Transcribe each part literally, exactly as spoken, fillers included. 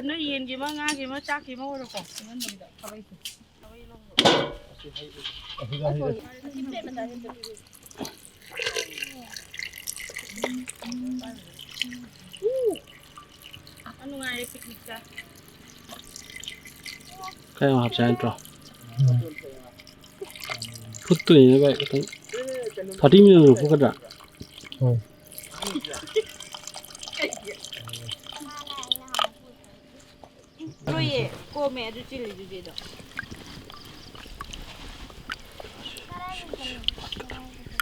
ꯅꯣꯏ ꯌꯦꯟꯒꯤ ꯑꯃ, ꯉꯥꯒꯤ ꯑꯃ, ꯆꯥꯛꯀꯤ ꯑꯃ ꯑꯣꯏꯔꯣꯀꯣ꯫ ꯏꯪꯍꯟꯗꯕꯤꯗ ꯈꯥꯕꯩꯁꯦ꯫ ꯌꯥꯝ ꯅꯨꯡꯉꯥꯏꯔꯦ picnic ꯆꯥ꯫ ꯈꯔ ꯌꯥꯝ ꯍꯥꯞꯁꯦ ꯍꯥꯏ ꯅꯠꯇ꯭ꯔꯣ? ꯐꯨꯠꯇꯣꯏꯅꯦ ꯚꯥꯏ, ꯈꯤꯇꯪ꯫ Thirty minute ꯑꯃ ꯐꯨꯠꯀꯗ꯭ꯔꯥ? ꯂꯣꯏꯌꯦ, ꯀꯣꯝꯃꯦ ꯑꯗꯨ ꯆꯤꯜꯂꯤꯗꯨꯗꯤ ꯑꯗꯣ꯫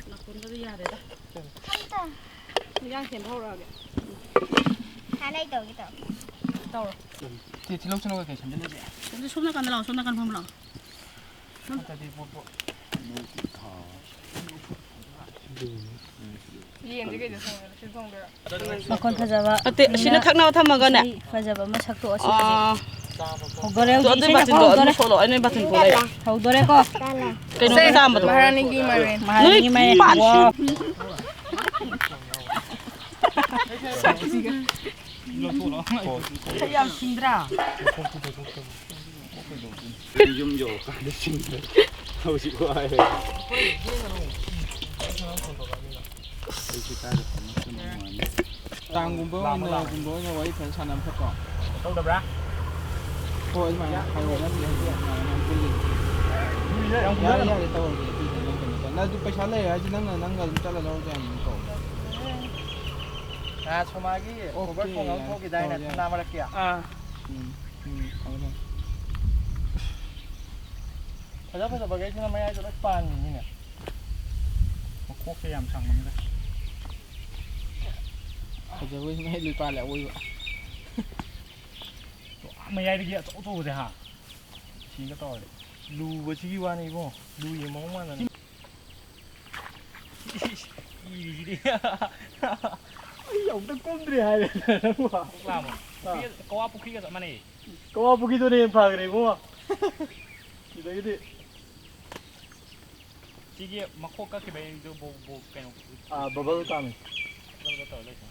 ꯅꯥꯀꯣꯡꯒꯗꯣ ꯌꯥꯔꯦꯗ꯫ ꯏꯟꯖꯥꯡ ꯁꯦꯝꯕ ꯍꯧꯔꯛꯑꯒꯦ꯫ ꯍꯥꯟꯅ ꯑꯩ ꯇꯧꯒꯦ ꯇꯧꯔꯣ꯫ ꯇꯧꯔꯣ꯫ ꯆꯦ, ꯇꯤꯜꯍꯧ ꯆꯅꯝ ꯀꯩꯀꯩ ꯁꯦꯝꯖꯤꯜꯂꯁꯦ? ꯑꯗꯨ ꯁꯣꯝ ꯅꯥꯀꯟꯗ ꯂꯥꯛꯑꯣ, ꯁꯣꯝ ꯅꯥꯀꯟ ꯐꯝ ꯂꯥꯛꯑꯣ꯫ ꯅꯠꯇ꯭ꯔꯗꯤ ꯄꯣꯠꯇꯣ꯫ ꯌꯦꯟꯁꯦ ꯀꯩꯗ ꯊꯣꯡꯉꯤꯅꯣ? ꯁꯤ ꯊꯣꯡꯗꯣꯏꯔꯣ? ꯃꯈꯣꯟ ꯐꯖꯕ ꯅꯠꯇꯦ, ꯑꯁꯤꯅ ꯑꯃ ꯊꯛꯅꯕ ꯊꯝꯃꯒꯅꯦ꯫ ꯏꯁꯩ ꯐꯖꯕ ꯑꯃ ꯁꯛꯇꯣꯛꯑꯁꯤ ꯍꯧꯖꯤꯛ꯫ ꯑꯥ꯫ ꯍꯧꯗꯣꯔꯦ ꯑꯗꯣ ꯍꯧꯖꯤꯛ, ꯑꯗꯨꯏ ꯏꯁꯩ ꯁꯛꯄ ꯕꯥꯇꯤꯟꯗꯣ ꯑꯗꯨꯝ ꯍꯧꯗꯣꯔꯦ꯫ ꯁꯣꯛꯂꯛꯑꯣ, ꯑꯩ ꯅꯣꯏ ꯕꯥꯇꯤꯟ ꯄꯨ ꯂꯩꯔꯦ꯫ ꯍꯧꯗꯣꯔꯦꯀꯣ꯫ ꯀꯩꯅꯣꯒꯤ ꯆꯥꯝꯕꯗꯣ꯫ ꯃꯍꯥꯔꯥꯅꯤꯒꯤ ꯃꯥꯏꯔꯦꯟ꯫ ꯃꯍꯥꯔꯥꯅꯤꯒꯤ ꯅꯣꯏ ꯃꯥꯏꯔꯦꯟ꯫ ꯄꯥꯟ ꯋꯥꯎ꯫ ꯌꯥꯝ ꯁꯤꯟꯗ꯭ꯔꯥ? ꯌꯨꯝ ꯌꯧꯔꯀꯥꯟꯗ ꯁꯤꯡꯗ꯭ꯔꯦ꯫ ꯍꯧꯖꯤꯛ ꯋꯥꯏ꯫ ꯑꯩꯁꯨ ꯀꯥꯏꯗ ꯐꯝꯃꯁꯨ ꯅꯨꯡꯉꯥꯏꯅꯤ꯫ ꯇꯥꯡꯒꯨꯝꯕ ꯑꯣꯏꯅ, ꯒꯨꯝꯕ ꯑꯣꯏꯅ ꯋꯥꯔꯤ ꯐꯖꯅ ꯁꯥꯟꯅꯕ ꯐꯠꯇ꯭ꯔꯣ? ꯇꯧꯗꯕ꯭ꯔꯥ? ꯍꯣꯏ, ꯑꯗꯨꯃꯥꯏꯅ ꯍꯥꯏꯔꯣ꯫ ꯅꯠꯇꯦ, ꯍꯧꯖꯤꯛ ꯃꯌꯥꯝ ꯄꯨꯜꯂꯤ꯫ ꯌꯥꯔꯦ, ꯌꯥꯔꯦ, ꯇꯧꯔꯒꯦ꯫ ꯑꯗꯨꯏꯗꯤ ꯅꯪ ꯀꯩꯅꯣ ꯇꯧ꯫ ꯅꯪ ꯑꯗꯨ ꯄꯩꯁꯥ ꯂꯩꯔꯦ ꯍꯥꯏꯁꯦ, ꯅꯪꯅ, ꯅꯪꯒ ꯑꯗꯨꯝ ꯆꯠꯂ ꯂꯧꯔꯁꯨ ꯌꯥꯏ, ꯅꯪ ꯀꯧ꯫ ꯅꯍꯥꯟ ꯁꯣꯃꯥꯒꯤ ꯑꯣꯀꯦ, ꯈꯣꯡꯒ꯭ꯔꯥꯎ ꯌꯥꯔꯦ꯫ ꯊꯣꯛꯈꯤꯗꯥꯏꯅꯦ, ꯇꯧꯔꯁꯦ, ꯌꯥꯔꯦ꯫ ꯊꯝꯅꯥ ꯃꯔꯛꯀꯤ? ꯑꯥ꯫ ꯎꯝ, ꯎꯝ, ꯊꯝꯃꯦ, ꯊꯝꯃꯦ꯫ ꯐꯖ ꯐꯖꯕꯈꯩꯁꯤꯅ ꯃꯌꯥꯏꯗ ꯂꯣꯏ ꯄꯥꯟꯕꯅꯤꯅꯦ꯫ ꯃꯀꯣꯛꯁꯦ ꯌꯥꯝ ꯁꯥꯡꯕꯅꯤꯗ꯫ ꯐꯖꯕꯈꯩꯁꯤꯅ ꯃꯌꯥꯏ ꯂꯣꯏ ꯄꯥꯜꯂꯦ, ꯑꯑꯣꯏꯕ꯫ ꯑꯥ ꯃꯌꯥꯏꯗꯒꯤ ꯑꯆꯧ ꯑꯆꯧꯕꯁꯦ ꯍꯥ꯫ ꯁꯤꯒ ꯇꯧꯔꯗꯤ꯫ ꯂꯨꯕꯁꯤꯒꯤ ꯋꯥꯅꯤ ꯏꯕꯨꯡꯉꯣ꯫ ꯂꯨꯏꯌꯦ ꯃꯑꯣꯡ ꯃꯥꯟꯗꯅ꯫ ꯏꯔꯤꯁꯤꯗꯤ꯫ ꯑꯩ ꯑꯃꯨꯛꯇ ꯀꯨꯝꯗ꯭ꯔꯤ ꯍꯥꯏꯔꯦ ꯅꯪꯕꯨ꯫ ꯄꯨꯛ ꯂꯥꯝꯃꯣ꯫ ꯑꯥ꯫ ꯄꯨꯈ꯭ꯔꯤꯒ, ꯀꯋꯥ ꯄꯨꯈ꯭ꯔꯤꯒ ꯆꯞ ꯃꯥꯟꯅꯩꯌꯦ꯫ ꯀꯋꯥ ꯄꯨꯈ꯭ꯔꯤꯗꯨꯅ ꯍꯦꯟꯅ ꯐꯈ꯭ꯔꯦ ꯏꯕꯨꯡꯉꯣ꯫ ꯁꯤꯗꯒꯤꯗꯤ꯫ ꯁꯤꯒꯤ ꯃꯈꯣꯛ ꯀꯛꯈꯤꯕꯩꯗꯨ ꯕꯣ-, ꯕꯣ-, ꯀꯩꯅꯣ, ꯑꯥ, bubble ꯇꯥꯃꯤ꯫ Bubble ꯇꯧꯔ ꯂꯩꯁꯦ꯫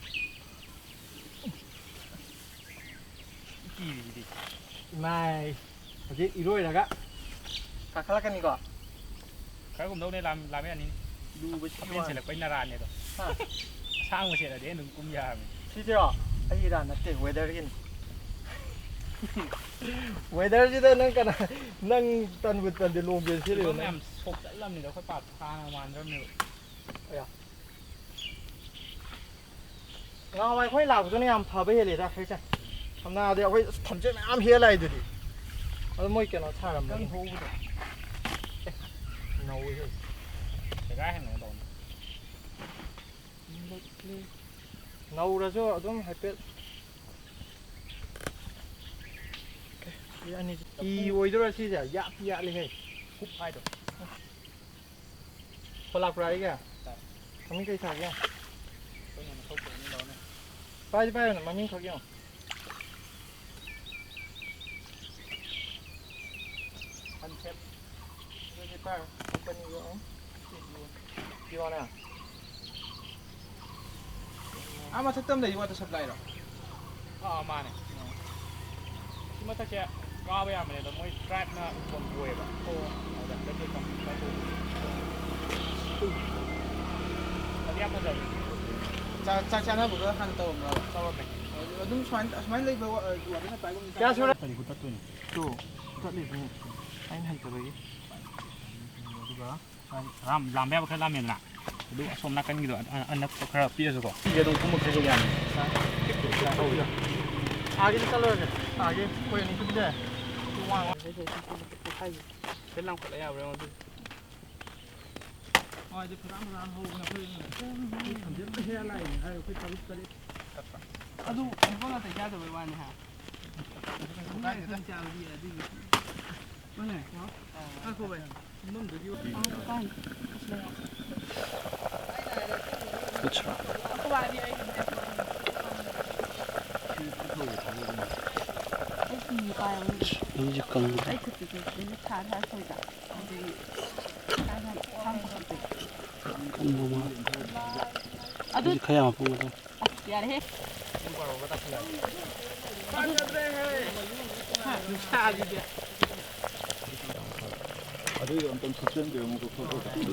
ꯏꯔꯤꯁꯤꯗꯤ꯫ ꯏꯃꯥꯏ, ꯍꯧꯖꯤꯛ ꯏꯔꯣꯏꯔꯒ ꯀꯥꯈꯠꯂꯛꯀꯅꯤꯀꯣ? ꯈꯔ ꯀꯨꯝꯗꯧꯅꯦ, ꯂꯥꯝ-, ꯂꯥꯝ ꯌꯥꯅꯤ꯫ ꯂꯨꯕꯁꯤꯒꯤ ꯍꯥꯞꯄꯦꯟ ꯋꯥꯅꯤ꯫ ꯁꯦꯠꯂꯛꯄꯩ ꯅꯔꯥꯅꯦ ꯑꯗꯣ꯫ ꯍꯥ? ꯑꯁꯥꯡꯕ ꯁꯦꯠꯂꯗꯤ ꯑꯩ ꯑꯗꯨꯝ ꯀꯨꯝ ꯌꯥꯔꯕꯅꯤ꯫ ꯁꯤꯁꯤꯔꯣ? ꯑꯩ ꯏꯔꯥ ꯅꯠꯇꯦ, weatherꯒꯤꯅꯤ꯫ Weatherꯁꯤꯗ ꯅꯪ ꯀꯅꯥ, ꯅꯪ ꯇꯟꯕꯨ ꯇꯟꯗꯦ, long pant ꯁꯦꯠꯂꯤꯕ ꯐꯤꯕꯝ ꯅꯪ꯫ ꯌꯥꯝ ꯁꯣꯛꯆꯜꯂꯝꯅꯤꯗ, ꯑꯩꯈꯣꯏ ꯄꯥꯛ ꯍꯥꯟꯅ ꯃꯥꯟꯗ꯭ꯔꯕꯅꯦꯕ꯫ ꯑꯌꯥ꯫ ꯅꯍꯥꯟꯋꯥꯏ ꯑꯩꯈꯣꯏ ꯂꯥꯛꯄꯗꯨꯅ ꯌꯥꯝ ꯐꯕ ꯍꯦꯜꯂꯦꯗ, ꯁꯤꯁꯦ꯫ ꯁꯝꯅ ꯍꯥꯏꯔꯕꯗ ꯑꯩꯈꯣꯏ ꯊꯝꯆꯦꯠ ꯃꯌꯥꯝ ꯍꯦꯛꯑ ꯂꯥꯛꯏꯗꯨꯗꯤ꯫ ꯑꯗꯣ ꯃꯣꯏ ꯀꯩꯅꯣ ꯊꯥꯔꯝꯃꯅꯤ꯫ ꯀꯪ ꯊꯣꯛꯎꯕꯗꯣ꯫ ꯑꯦ, ꯅꯧꯋꯤꯍꯦ꯫ ꯁꯦꯒꯥꯏ ꯍꯦꯟꯕ ꯇꯧꯅꯤ꯫ ꯅꯧꯔꯁꯨ ꯑꯗꯨꯝ ꯍꯥꯏꯐꯦꯠ꯫ ꯑꯦ, ꯁꯤ ꯑꯅꯤꯁꯤ ꯀꯤ ꯑꯣꯏꯗꯣꯏꯔꯥ ꯁꯤꯁꯦ? ꯌꯥꯠꯇꯤ ꯌꯥꯠꯂꯤꯍꯦ꯫ ꯍꯨꯞ ꯍꯥꯏꯗꯣ꯫ ꯐꯣꯟ ꯂꯥꯛꯄ꯭ꯔꯥ ꯑꯩꯒꯤ? ꯂꯥꯛꯑꯦ꯫ ꯃꯃꯤꯡ ꯀꯩ ꯊꯥꯒꯦ? ꯑꯩꯈꯣꯏꯅ ꯃꯊꯧ ꯇꯧꯅꯤ ꯂꯧꯅꯦ꯫ ꯄꯥꯏꯗꯤ ꯄꯥꯏꯔꯨꯅꯨ, ꯃꯃꯤꯡ ꯈꯛ ꯌꯦꯡꯉꯣ꯫ Sunset꯫ ꯑꯗꯨꯗꯤ ꯄꯥꯏꯔꯣ, companyꯒꯤ ꯑꯃꯨꯛ꯫ Jioꯅꯦ? ꯑꯥ ꯃꯊꯛꯇ ꯑꯃ ꯂꯩ, water supplyꯔꯣ? ꯑꯥ, ꯃꯥꯅꯦ꯫ ꯁꯤ ꯃꯊꯛꯁꯦ ꯀꯥꯕ ꯌꯥꯕꯅꯦ, ꯑꯗꯣ ꯃꯣꯏ tribeꯅ ꯀꯣꯟ ꯀꯣꯏꯌꯦꯕ꯫ ꯑꯣ꯫ ꯑꯗ ꯍꯟꯗꯛꯇꯤ ꯀꯝ-, ꯀꯝ-, ꯑꯗꯨ ꯌꯥꯝ ꯐꯖꯕꯅꯦ꯫ ꯆꯥꯛ, ꯆꯥꯛ ꯆꯥꯅꯕꯒ ꯍꯥꯟꯅ ꯇꯧꯔꯝꯕ꯭ꯔꯕ? ꯇꯧꯔꯝꯃꯦ꯫ ꯑꯗꯨ ꯑꯗꯨꯝ ꯁꯨꯃꯥꯏꯅ, ꯑꯁꯨꯃꯥꯏꯅ ꯂꯩꯕ ꯋꯥ-, water supplyꯒꯨꯝꯕ ꯀꯌꯥ ꯁꯨꯔꯦ? ꯀꯔꯤ ꯍꯨꯠꯇꯠꯇꯣꯏꯅꯣ? ꯇꯨ, ꯍꯨꯠꯇꯠꯂꯤꯗꯨꯅꯦ꯫ ꯑꯩꯅ ꯍꯩꯇꯕꯒꯤ꯫ ꯑꯗꯨꯒ ꯂꯥꯝ-, ꯂꯥꯝꯕ ꯌꯥꯕ ꯈꯔ ꯂꯥꯝꯃꯦꯗꯅ꯫ ꯑꯗꯨ ꯑꯁꯣꯝ ꯅꯥꯀꯟꯒꯤꯗꯣ ꯑ-, ꯑ-, ꯑꯅꯛꯄ ꯈꯔ ꯄꯤꯛꯑꯁꯨꯀꯣ꯫ ꯁꯤꯁꯦ ꯑꯗꯨꯝ ꯀꯨꯝꯃꯛꯁꯤꯁꯦ ꯌꯥꯅꯤ꯫ ꯑꯥꯒꯤꯗꯤ ꯆꯠꯂꯨꯔꯁꯦ꯫ ꯑꯥꯒꯤ ꯑꯩꯈꯣꯏ ꯑꯅꯤ ꯆꯠꯄꯤꯁꯦ꯫ ꯁꯤ ꯋꯥꯡꯉꯣ꯫ ꯁꯤ ꯂꯥꯡꯈꯠꯂ ꯌꯥꯕ꯭ꯔꯥ ꯌꯦꯡꯉꯣ ꯑꯗꯨꯗꯤ꯫ ꯍꯣꯏ, ꯑꯗꯨ ꯐꯖꯅ ꯐꯖꯅ ꯍꯧꯕꯅꯦ ꯑꯩꯈꯣꯏ꯫ ꯑꯩꯈꯣꯏ ꯊꯝꯖꯤꯟꯕ ꯍꯦꯛ ꯂꯥꯛꯏꯅꯦ ꯍꯥꯏ, ꯑꯩꯈꯣꯏ ꯇꯔꯨꯛ ꯇꯔꯦꯠ꯫ ꯑꯗꯨ ꯑꯃꯨꯛꯀ ꯉꯥꯛꯇ ꯌꯥꯗꯕꯩ ꯋꯥꯅꯤ ꯍꯥ꯫ ꯑꯗꯨꯅꯦ ꯑꯩꯈꯣꯏꯅ ꯆꯥꯕꯗꯤ ꯑꯗꯨꯒꯤ꯫ ꯃꯥꯅꯦ꯫ ꯑꯥ꯫ ꯉꯥꯏꯈꯣ ꯚꯥꯏ꯫ ꯑꯠꯁꯥ꯫ ꯑꯩꯁꯦ ꯀꯪꯗ꯭ꯔꯦ꯫ ꯀꯪꯕ ꯃꯥꯜꯂꯦ꯫ ꯑꯗꯨ ꯑꯩꯁꯦ ꯈꯔ ꯌꯥꯝ ꯍꯥꯞꯄꯝꯒꯗꯕꯅꯤ꯫ ꯑꯁ, ꯌꯥꯔꯦꯍꯦ꯫ ꯄꯨꯡ ꯕꯥꯔꯣꯒ ꯇꯥꯁꯜꯂꯛꯑꯦ꯫ ꯅꯨꯡꯁꯥꯁꯤꯗꯤ꯫ ꯑꯗꯨꯏꯗꯣ ꯑꯝꯇꯪ ꯁꯨꯞꯆꯟꯕꯤꯔꯝꯃꯨꯀꯣ, ꯈꯣꯠꯄꯗꯣ꯫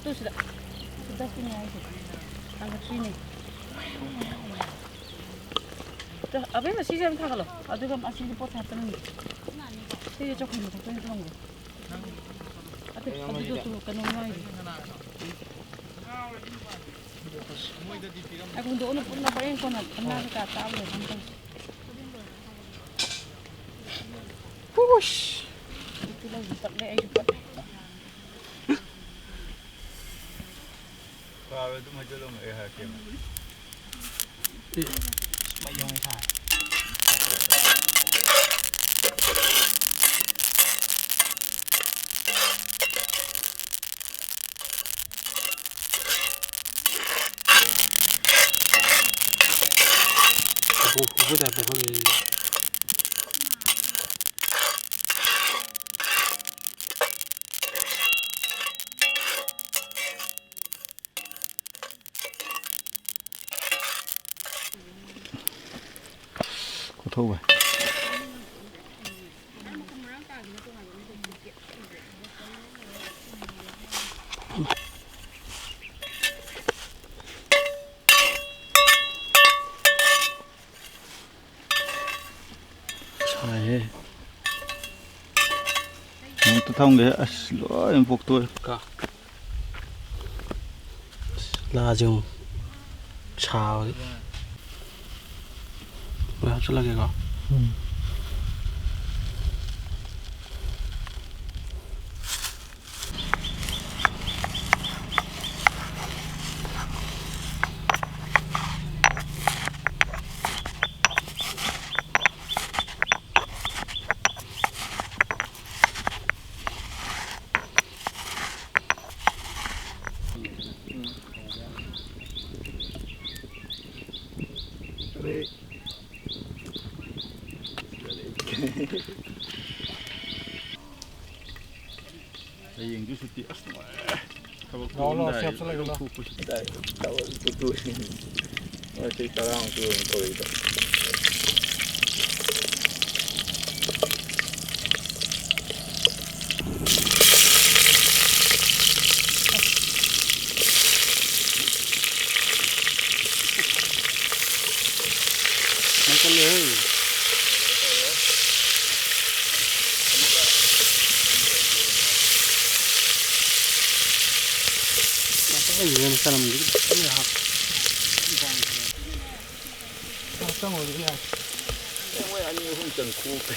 ꯇꯨ ꯁꯤꯗ꯫ ꯁꯤꯗ ꯄꯤꯅꯦ ꯍꯥꯏꯁꯦ꯫ ꯇꯥꯡꯈꯠꯄꯤꯅꯦ꯫ ꯇꯨ, ꯑꯕꯦꯝꯃ, ꯁꯤꯁꯦ ꯑꯗꯨꯝ ꯊꯥꯒꯠꯂꯣ꯫ ꯑꯗꯨꯒ ꯑꯁꯤꯒꯤ ꯄꯣꯠꯁꯦ ꯍꯥꯞꯆꯤꯜꯂꯝꯒꯦ꯫ ꯁꯤꯁꯦ ꯆꯧꯀ꯭ꯔꯤ ꯃꯊꯛꯇ ꯑꯣꯏꯅ ꯊꯝꯃꯝꯒꯦ꯫ ꯑꯇꯩ, ꯑꯗꯨꯗꯣ ꯇꯨ, ꯀꯩꯅꯣ ꯉꯥꯏꯔꯤ꯫ ꯑꯩ ꯍꯨꯟꯗꯣꯛꯑꯣꯅ ꯄꯨꯟꯅ ꯍꯣꯔꯦꯟ ꯀꯣꯟꯅ ꯊꯝꯅꯥ ꯀꯩꯀꯥ ꯆꯥꯕ ꯂꯣꯏꯔꯀꯥꯟꯗ ꯇꯧꯁꯤ꯫ ꯍꯨꯁ! ꯇꯤꯜꯍꯧꯁꯨ ꯄꯠꯂꯦ, ꯑꯩꯁꯨ ꯄꯠꯂꯦ꯫ ꯀꯥꯔꯣꯏ, ꯑꯗꯨꯝ ꯍꯩꯖꯤꯜꯂꯝꯃꯣ, ꯑꯩ ꯍꯥꯏꯔꯛꯀꯦꯕ꯫ ꯑꯦ, ꯃꯩ ꯍꯧꯅ ꯁꯥꯔꯦ꯫ ꯎꯕ ꯇꯥꯏꯞꯇ ꯈꯪꯉꯦ꯫ ꯀꯣꯊꯣꯛꯎꯕ꯫ ꯁꯥꯏꯍꯦ꯫ ꯑꯃꯨꯛꯇ ꯊꯝꯒꯦ꯫ ꯑꯁ, ꯂꯣꯏ ꯄꯣꯛꯇꯣꯔꯦ꯫ ꯀ-, ꯑꯁ, ꯂꯥꯁꯦ ꯑꯃꯨꯛ ꯁꯥꯕꯒꯤ꯫ ꯂꯣꯏ ꯍꯥꯞꯆꯤꯜꯂꯒꯦꯀꯣ꯫ ꯎꯝ꯫ ꯑꯁ, ꯅꯨꯡꯉꯥꯏꯔꯦ꯫ ꯊꯕꯛ ꯂꯥꯛꯑꯣ, ꯂꯥꯛꯑꯣ, ꯇꯧꯔꯝꯗꯥꯏ ꯁꯤ ꯍꯥꯞꯆꯜꯂꯒꯦ, ꯂꯥꯛꯑꯣ꯫ ꯂꯧꯊꯣꯛꯄꯁꯤ꯫ ꯇꯥꯏ, ꯊꯕꯛ ꯇꯨ-, ꯇꯨ-, ꯇꯧꯔꯤꯗꯣ꯫ ꯃꯩ ꯀꯜꯂꯦꯍꯦ꯫ ꯉꯥꯛꯇꯪ ꯂꯩꯈꯤꯒꯦ, ꯆꯅꯝꯁꯤ ꯈꯤꯇꯪ ꯍꯥꯞ-, ꯉꯥꯛꯇꯪ ꯑꯣꯏꯔꯗꯤ ꯌꯥꯔꯦ꯫ ꯃꯣꯏ ꯑꯅꯤ ꯑꯍꯨꯝ ꯆꯪꯊꯣꯛꯈ꯭ꯔꯦ꯫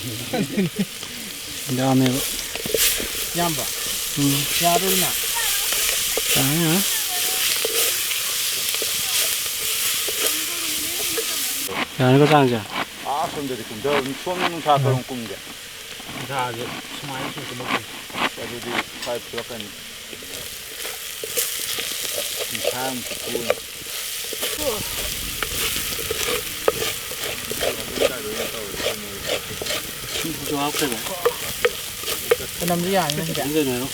ꯌꯥꯝꯃꯦꯕ꯫ ꯏꯌꯥꯝꯕ꯫ ꯎꯝ꯫ ꯌꯥꯔꯣꯏꯅ꯫ ꯌꯥꯔꯦ, ꯌꯥꯔꯦ꯫ ꯌꯥꯔꯅꯤꯀꯣ ꯆꯥꯡꯁꯦ? ꯑꯥ ꯁꯣꯝꯗꯗꯤ ꯀꯨꯝꯊ-, ꯁꯣꯝꯗ ꯅꯨꯡꯁꯥ ꯀꯔꯝ ꯀꯨꯝꯒꯦ? ꯅꯨꯡꯁꯥꯁꯦ ꯁꯨꯃꯥꯏꯅ ꯁꯨꯝ ꯀꯨꯝꯃꯛꯇꯣꯏꯅꯤ꯫ ꯑꯗꯨꯗꯤ ꯈ꯭ꯋꯥꯏ ꯐꯨꯔꯛꯀꯅꯤ꯫ ꯅꯨꯡꯁꯥ ꯑꯃꯨꯛ ꯐꯨꯔꯦ꯫ ꯁꯤꯡꯖꯨꯁꯨ ꯍꯥꯞꯈ꯭ꯔꯦꯕ꯫ ꯆꯅꯝꯁꯨ ꯌꯥꯅꯤ ꯅꯪꯒꯤꯗꯤ꯫ ꯀꯩꯅꯣ?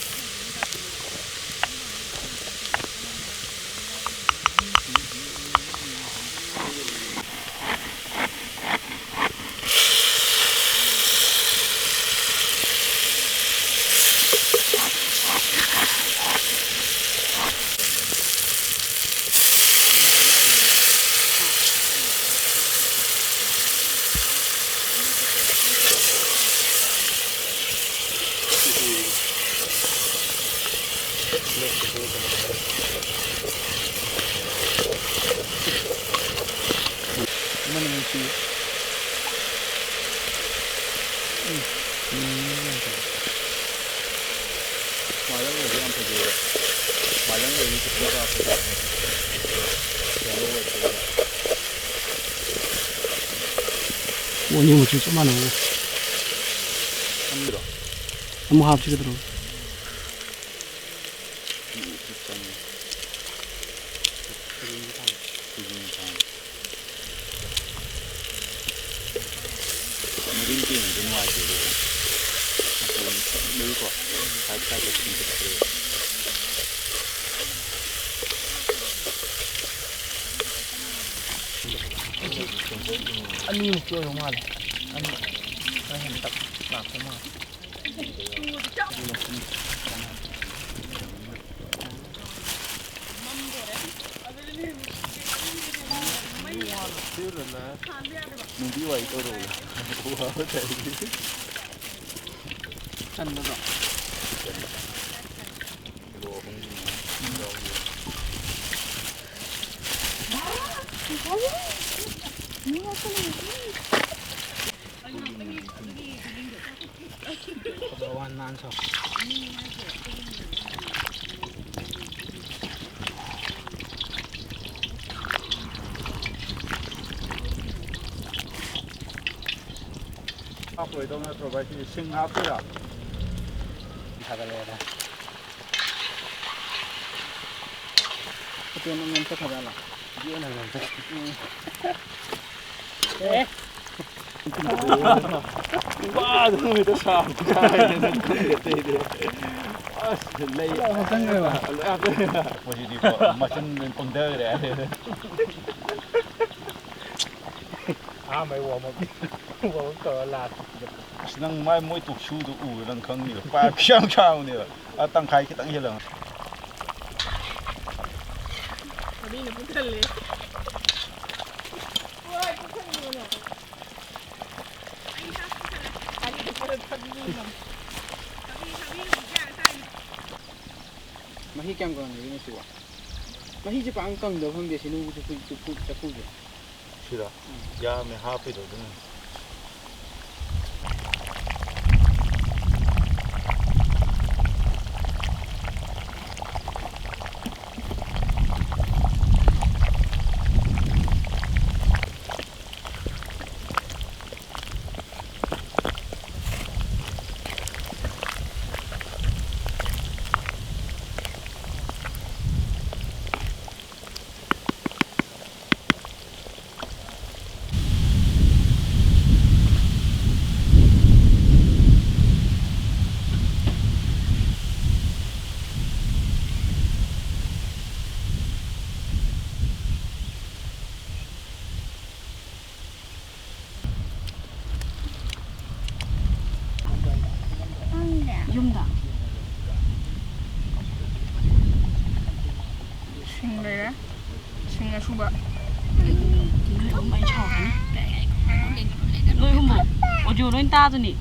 ꯑꯃꯅ ꯅꯨꯡꯁꯤ꯫ ꯎꯝ꯫ ꯎꯝ꯫ ꯃꯥꯂꯪ ꯂꯩꯗꯤ ꯌꯥꯝ ꯐꯖꯩꯌꯦ꯫ ꯃꯥꯂꯪ ꯂꯩꯗꯤ ꯈꯤꯇꯪ ꯀꯥꯞꯄꯗ ꯌꯦꯜꯂꯣ ꯑꯣꯏꯕꯗꯨꯗ꯫ ꯑꯣ, ꯑꯅꯤ ꯃꯆꯨ ꯆꯞ ꯃꯥꯟꯅꯕ꯫ ꯑꯅꯤꯔꯣ? ꯑꯃꯨꯛ ꯍꯥꯞꯁꯤ ꯀꯩꯗꯧꯔꯒꯦ? ꯐꯤ ꯎꯠꯄ ꯆꯪꯉꯦ꯫ ꯐꯤꯖꯤꯟꯁꯨ ꯊꯝꯃꯦ꯫ ꯐꯤꯖꯤꯟꯁꯨ ꯊꯝꯃꯦ꯫ ꯃꯔꯤꯟ ꯆꯦꯟꯕꯗꯣ ꯅꯨꯡꯉꯥꯏꯇꯦ ꯑꯗꯨꯒ꯫ ꯃꯇꯣꯟ ꯈꯤꯇꯪꯗꯒꯤꯀꯣ ꯁꯥꯏꯠ ꯁꯥꯏꯠꯇ ꯆꯤꯡꯈꯠꯂꯛꯄꯗꯣ꯫ ꯑꯅꯤꯃꯨꯛꯇꯤ ꯑꯣꯏꯕ ꯃꯥꯜꯂꯦ꯫ ꯑꯅꯤ ꯈꯔ ꯍꯦꯟꯇꯛ ꯂꯥꯛꯄ ꯃꯥꯜꯂꯦ꯫ ꯅꯨꯡꯗꯤ ꯋꯥꯏ ꯇꯧꯔꯣꯏ꯫ ꯆꯟꯕꯗꯣ꯫ ꯈꯕꯔ ꯋꯥꯟ ꯃꯥꯟ ꯁꯣ꯫ ꯍꯥꯞꯄꯣꯏꯗꯧ ꯅꯠꯇ꯭ꯔꯣ ꯚꯥꯏ? ꯁꯤꯗꯤ ꯁꯤꯡ ꯍꯥꯞꯇꯣꯏꯔꯣ? ꯊꯥꯒꯠꯂꯛꯑꯦꯗ꯫ ꯍꯣꯇꯦꯜ ꯅꯪ ꯉꯝꯆꯠ ꯊꯥꯒꯠꯂꯣ꯫ ꯚꯤꯗꯤꯑꯣ ꯅꯪ ꯉꯝꯆꯠ꯫ ꯎꯝ꯫ ꯑꯦ꯫ ꯋꯥ, ꯑꯗꯨ ꯅꯨꯃꯤꯠꯇ ꯁꯥꯕ ꯀꯥꯏꯅ ꯈꯪꯗꯦ ꯑꯇꯩꯗꯤ꯫ ꯑꯁ, ꯂꯩ꯫ ꯂꯣꯏ ꯍꯥꯞꯆꯟꯈ꯭ꯔꯦꯕ? ꯂꯣꯏ ꯍꯥꯞꯆꯟꯈ꯭ꯔꯦ꯫ ꯑꯩꯈꯣꯏꯁꯤꯗꯤ ꯃꯆꯤꯟ ꯂꯣꯏ ꯄꯪꯊꯈ꯭ꯔꯦ꯫ ꯑꯍꯥꯟꯕꯩ warm up꯫ Warm up ꯇꯧꯔ ꯂꯥꯛꯄꯁꯤꯗ꯫ ꯑꯁ, ꯅꯪ ꯃꯥꯏ, ꯃꯣꯏ talk show ꯗꯨ ꯎꯔ ꯅꯪ ꯈꯪꯅꯤꯕ꯫ ꯄꯥꯏꯞ ꯈꯤꯌꯥꯝ ꯁꯥꯡꯕꯅꯦꯕ꯫ ꯑ, ꯇꯪꯈꯥꯏ ꯈꯤꯇꯪ ꯍꯦꯜꯂꯝꯒꯅꯤ꯫ ꯊꯕꯤꯅ ꯄꯨꯛ ꯊꯜꯂꯦ꯫ ꯍꯣꯏ, ꯄꯨꯛ ꯊꯟꯕꯤꯌꯣꯅꯦ꯫ ꯑꯩ ꯆꯥꯛ ꯄꯨꯛ ꯊꯜꯂꯦ꯫ ꯊꯕꯤ, ꯊꯕꯤ, ꯊꯕꯤ ꯍꯧꯖꯤꯛ ꯀꯌꯥ ꯆꯥꯏꯅꯣ? ꯃꯍꯤ ꯀꯌꯥꯝ ꯀꯪꯍꯟꯒꯦ ꯃꯁꯤꯕꯣ? ꯃꯍꯤꯁꯦ ꯄꯥꯛ ꯀꯪꯗꯕ ꯈꯪꯗꯦ ꯁꯤ ꯅꯨꯡ ꯆꯐꯨ, ꯆꯐꯨ, ꯆꯐꯨꯁꯦ꯫ ꯁꯤꯔꯣ? ꯎꯝ꯫ ꯌꯥꯝꯃꯦ ꯍꯥꯞꯄꯤꯗꯣ ꯑꯗꯨꯅꯅꯦ꯫ ꯂꯩꯔꯦ꯫ ꯁꯤꯡ ꯑꯁꯨꯕ꯫ ꯅꯣꯏ ꯑꯍꯨꯝꯃꯛ ꯑꯣꯗꯤꯑꯣ ꯂꯣꯏ ꯇꯥꯗꯣꯏꯅꯤ꯫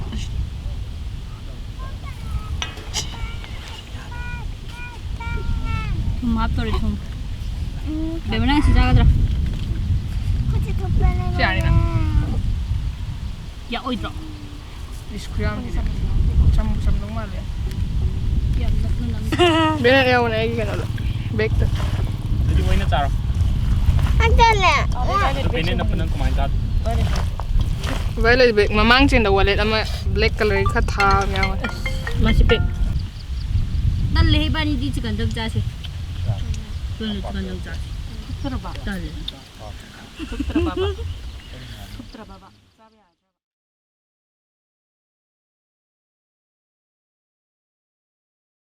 ꯊꯨꯝ ꯍꯥꯞꯇꯣꯔꯦ, ꯊꯨꯝ꯫ ꯕꯦꯝꯃ, ꯅꯪ ꯁꯤ ꯆꯥꯒꯗ꯭ꯔꯥ? ꯁꯤ ꯌꯥꯅꯤꯅ꯫ ꯌꯥꯛꯑꯣꯏꯗ꯭ꯔꯣ? ꯏꯁ, ꯈꯨꯌꯥꯝꯁꯤꯗꯤ꯫ ꯆꯝꯕꯨ ꯆꯝꯗꯧ ꯃꯥꯜꯂꯦ꯫ ꯌꯥꯝ ꯅꯞꯅ ꯅꯝ-꯫ ꯕꯦꯅꯦꯠ ꯌꯥꯎꯕꯅꯦ ꯑꯩꯒꯤ ꯀꯩꯅꯣꯗ, ꯕꯦꯛꯇ꯫ ꯑꯗꯨꯗꯤ ꯃꯣꯏꯅ ꯆꯥꯔꯣ꯫ ꯑꯗꯨꯅꯦ꯫ ꯑꯗꯨ ꯕꯦꯅꯦꯠ ꯅꯞꯄ ꯅꯪ ꯀꯃꯥꯏꯅ ꯆꯥꯗꯣꯏꯅꯣ? ꯚꯥꯏ ꯂꯩ ꯕꯦꯛ ꯃꯃꯥꯡ ꯆꯦꯟꯗ ꯋꯥꯂꯦꯠ ꯑꯃ ꯕ꯭ꯂꯦꯛ ꯀꯂꯔꯒꯤ ꯈꯔ ꯊꯥꯕ ꯌꯥꯎꯋꯦ꯫ ꯃꯁꯤ ꯄꯦꯛ꯫ ꯇꯜꯂꯦ ꯏꯕꯥꯅꯤꯗꯤ ꯆꯤꯀꯟꯗꯪ ꯆꯥꯁꯦ꯫ ꯇꯜꯂꯦ ꯆꯤꯀꯟꯗꯪ ꯆꯥꯁꯦ꯫ ꯇꯜꯂꯦ꯫ ꯊꯨꯞꯇ꯭ꯔꯕꯕ? ꯊꯨꯞꯇ꯭ꯔꯕꯕ? ꯆꯥꯕ ꯌꯥꯔꯦ꯫